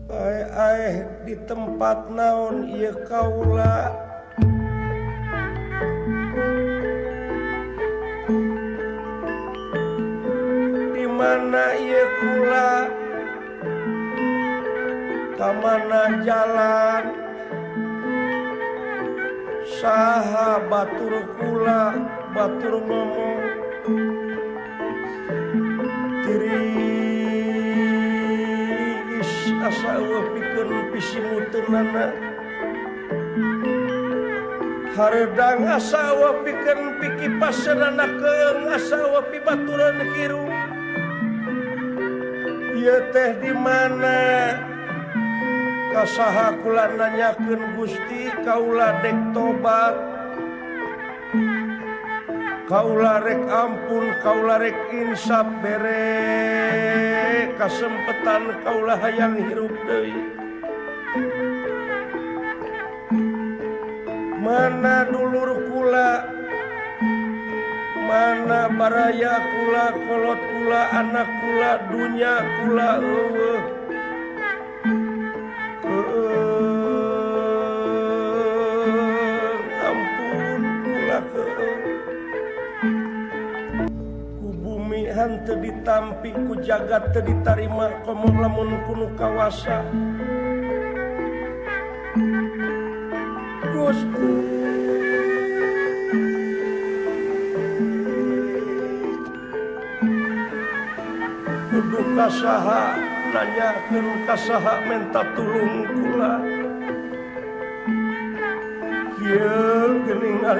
Aeh di tempat naon ieu kaula di mana ieu kula ka mana jalan saha batur kula batur ngomong tiris asa eueuh pikeun pisimuteunana hareudang asa eueuh pikeun pikipaseunana keung asa eueuh pibaturan hirup ieu teh di mana kasaha kula nanyakeun Gusti kaula dek tobat kaula rek ampun kaula rek insaf bere kasempetan kaula hayang hirup deui mana dulur kula mana baraya kula kolot kula anak kula dunya kula eueuh ampun kula keung ku bumi henteu ditampi ku jagat teu ditarima komo lamun kunu kawasa Gusti kudu kasaha nanyakeun kasaha menta tulung kula kieu geuning ari